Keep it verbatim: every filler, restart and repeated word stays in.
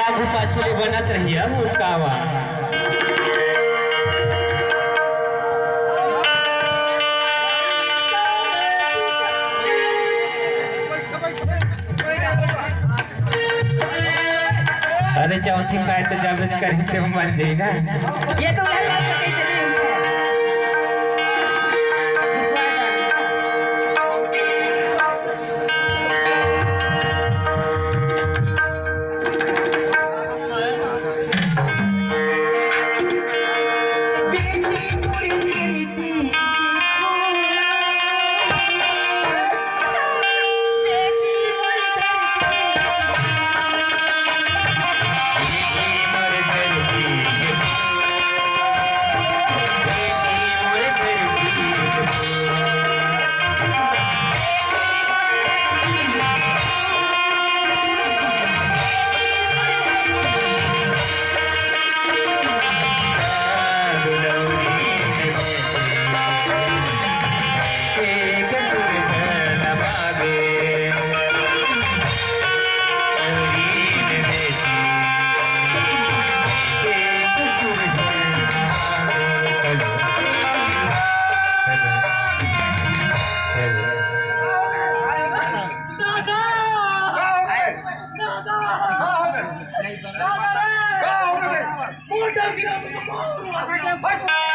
आगू पाछू ले बनत रहिया मुस्कावा। अरे चौथी पाए तो जब से करी ते मन जाई ना। ये तो उलट बात है, कैसे नहीं होता है। विश्वास है।